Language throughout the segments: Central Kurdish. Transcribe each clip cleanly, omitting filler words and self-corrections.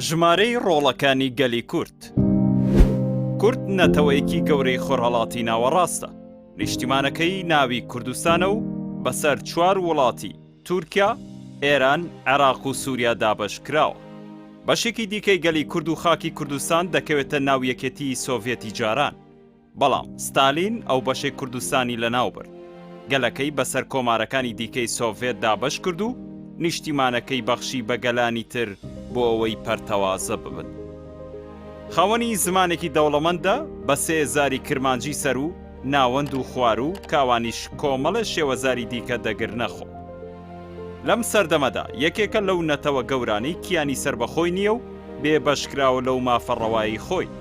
ژمارەی ڕۆڵەکانی گەلی کورد. کورد نەتەوەیەکی گەورەی خۆرهەڵاتی ناوەڕاستە، نیشتیمانەکەی ناوی کوردستانە و بەسەر چوار وڵاتی، تورکیا، ئێران، عێراق و سوریا دابەش کراوە. بەشێکی دیکەی گەلی کورد و خاکی کوردستان دەکەوێتە ناو یەکێتیی سۆڤیەتی جاران. بەڵام ستالین ئەو بەشەی کوردستانی لەناو برد. گەلەکەی بەسەر کۆمارەکانی دیکەی سۆڤێت دابەش کرد و نیشتیمانەکەی بەخشی بە گەلانی تر بۆ ئەوەی پەرتەوازە ببن. خاوەنی زمانێکی دەوڵەمەندە بە سێ زاری کرمانجی سەروو، ناوەند و خواروو کە ئەوانیش کۆمەڵێ شێوەزاری دیکە دەگرنە خۆ. لەم سەردەمەدا یەکێکە لەو نەتەوە گەورانەی کیانی سەربەخۆی نییە و بێ بەشکراوە لەو مافە ڕەوایەی خۆی.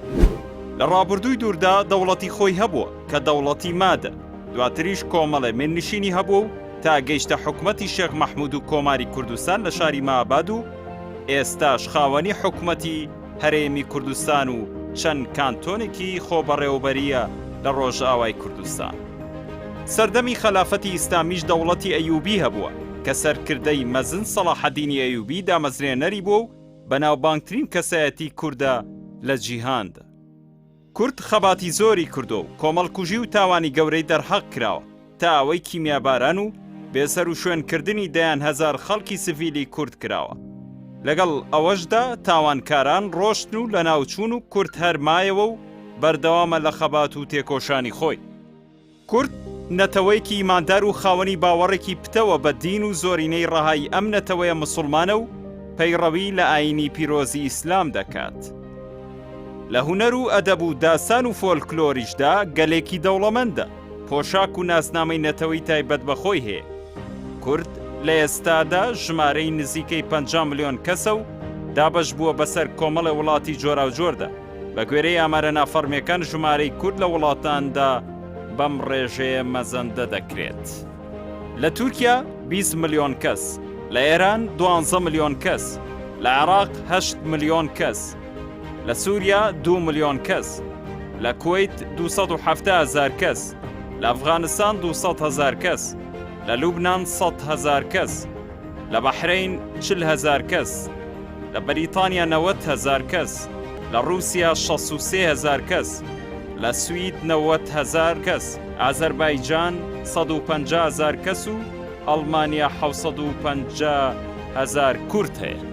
لە ڕابردووی دووردا دەوڵەتی خۆی هەبووە کە دەوڵەتی مادە، دواتریش کۆمەڵێ میرنشینی هەبووە و تا گەیشتە حکومەتی شێخ مەحمود و کۆماری کوردستان لە شاری ماباد و ئێستاش خاوەنی حکومەتی هەرێمی کوردستان و چەند کانتۆنێکی خۆبەڕێوەبەرییە لە ڕۆژئاوای کوردستان. سەردەمی خەلافەتی ئیسلامیش دەوڵەتی ئەیوبی هەبووە کە سەرکردەی مەزن سەڵاحەدینی ئەیوبی دامەزرێنەری بووە و بەناوبانگترین کەسایەتی کوردە لە جیهاندا. کورد خەباتی زۆری کردووە و کۆمەڵکوژی و تاوانی گەورەی دەرحەق کراوە تا ئەوەی کیمیاباران و بێسەروشوێنکردنی دەیان هەزار خەڵکی سڤیلی کورد کراوە. لەگەڵ ئەوەشدا تاوانکاران ڕۆشتن و لەناوچوون و کورد هەر مایەوە و بەردەوامە لە خەبات و تێکۆشانی خۆی. کورد نەتەوەیەکی ئیماندار و خاوەنی باوەڕێکی پتەوە بە دین و زۆرینەی ڕەهای ئەم نەتەوەیە مسوڵمانە و پەیڕەوی لە ئایینی پیرۆزی ئیسلام دەکات. لە هونەر و ئەدەب و داستان و فۆلکلۆریشدا گەلێکی دەوڵەمەندە، پۆشاک و ناسنامەی نەتەوەی تایبەت بە خۆی هەیە. کورد لە ئێستادا ژمارەی نزیکەی 50 ملیۆن کەسە و دابەش بووە بەسەر کۆمەڵێ وڵاتی جۆراوجۆردا. بە گوێرەی ئامارە نافەڕمیەکان ژمارەی کورد لە وڵاتاندا بەم ڕێژەیە مەزەندە دەکرێت. لە تورکیا 20 ملیۆن کەس، لە ئێران 12 ملیۆن کەس، لە عێراق 8 ملیۆن کەس، لە سوریا 2 ملیۆن کەس، لە کوەیت 270 هەزار کەس، لە ئەفغانستان 200 هەزار کەس، لە لوبنان 100 هەزار کەس، لە بەحرەین 40 هەزار کەس، لە بەریتانیا 90 هەزار کەس، لە ڕووسیا 63 هەزار کەس، لە سوید 90 هەزار کەس، ئازەربایجان 150 هەزار کەس و ئەڵمانیا 750 هەزار کورد هەیە.